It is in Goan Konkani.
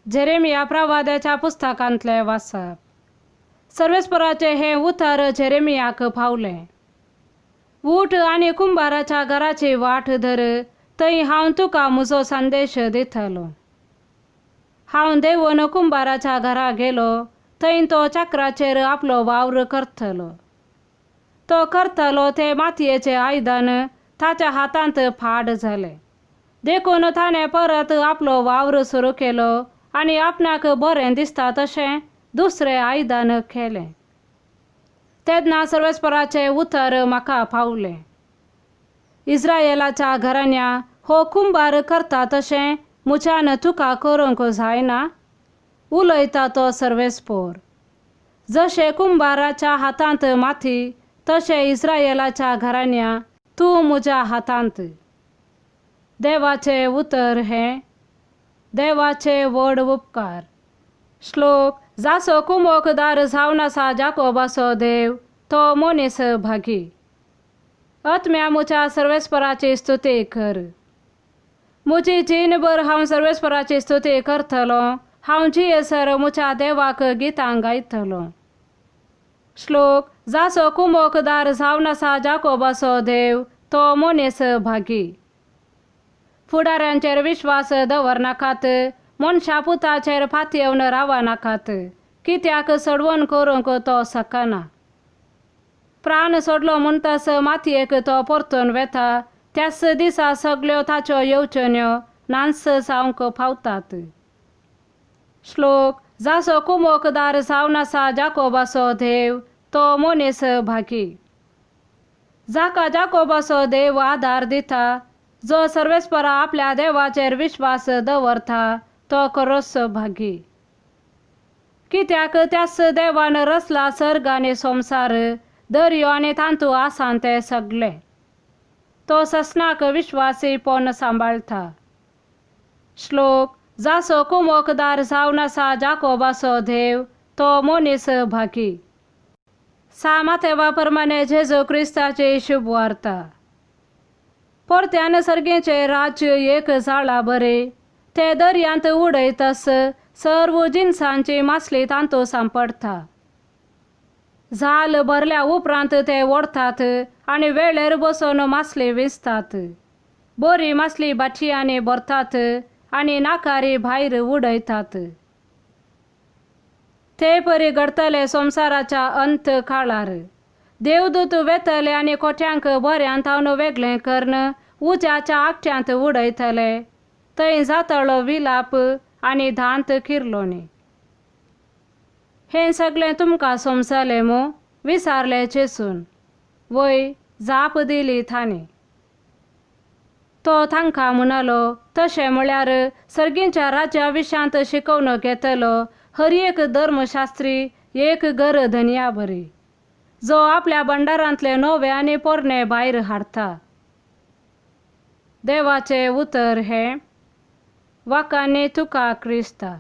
जेरेमिया प्रवाद्याच्या पुस्तकांतलें वाचप. सर्वेस्पराचें हें उतर जेरेमियाक पावलें. उठ आनी कुंबाराच्या घराची वाट धर, थंय हांव तुका म्हजो संदेश दितलो. हांव देंवन कुंबाराच्या घरा गेलो, थंय तो चक्राचेर आपलो वावर करतलो. तो करतलो ते मातयेचें आयदन ताच्या हातांत पाड जालें. देखून ताणें परत आपलो वावर सुरू केलो आनी आपणाक बरें दिसता तशें दुसरें आयदन केलें. तेन्ना सर्वेस्पराचें उतर म्हाका पावलें. इस्रायलाच्या घराण्या, हो कुंबार करता तशें म्हज्यान तुका करूंक जायना, उलयता तो सर्वेस्पोर. जशें कुंबाराच्या हातांत माती, तशें इस्रायलाच्या घराण्या तूं म्हज्या हातांत. देवाचें उतर हें. देवाचे व्हड उपकार. श्लोक. जाचो कुमोकदार जावन आसा जाकोबाचो देव, तो मनीस भागी. आत्म्या म्हज्या सर्वेस्पराची स्तुती कर. म्हजी जीणभर हांव सर्वेस्पराची स्तुती करतलो, हांव जियेसर म्हज्या देवाक गितां गायतलो. श्लोक. जाचो कुमोकदार जावन आसा जाकोबाचो देव, तो मनीस भागी. फुडाऱ्यांचेर विश्वास दवरनाकात, मनशा पुताचेर पातयेवन रावनाकात, कित्याक सडवण करूंक तो शकना. प्राण सोडलो म्हणटास मातयेक तो परतून वेता, त्याच दिसा सगल्यो ताच्यो येवजण्यो नाच जावंक पावतात. श्लोक. जाचो कुमोकदार जावन आसा जाकोबाचो देव, तो मनीस भागी. जाका जाकोबाचो देव आदार दिता, जो सर्वेस्परा आपल्या देवाचेर विश्वास दवरता, तो खरोच भागी. कित्याक त्याच देवान रचला सर्ग आनी संवसार, दर्यो आनी तांतू आसा तें सगलें. तो ससनाक विश्वासीपण सांबाळटा. श्लोक. जाचो कुमोकदार जावन आसा जाकोबाचो देव, तो मनीस भागी. सा मातेवा प्रमाणे जेजू क्रिस्ताची शुभ वार्ता. परत्यान सर्गीचें राज्य एक जाळा बरें, ते दर्यांत उडयतस सर्व जिनसांची मासली तांतू सांपडटा. जाल भरल्या उपरांत ते ओडटात आनी वेळेर बसून मासली विंचतात. बरी मासली भाटयांनी भरतात आनी नाकारी भायर उडयतात. ते परी घडटले संवसाराच्या अंत काळार. देवदूत वेतले आनी कोट्यांक बऱ्यांत हांव वेगळें करून उज्याच्या आकट्यांत उडयतले. थंय जातलो विलाप आनी दांत किर्लोनी. हें सगळें तुमकां समजलें मू? विचारलें जेजून. वय, जाप दिली तांणी. तो तांकां म्हणालो, तशें म्हळ्यार सर्गीच्या राज्या विशांत शिकोवन घेतलो हर एक धर्मशास्त्री एक घर धनया बरी, जो आपल्या भंडारांतले नवे आनी पोरणे भायर हाडटा. देवाचें उतर हें. वाकांनी तुका क्रिस्ता.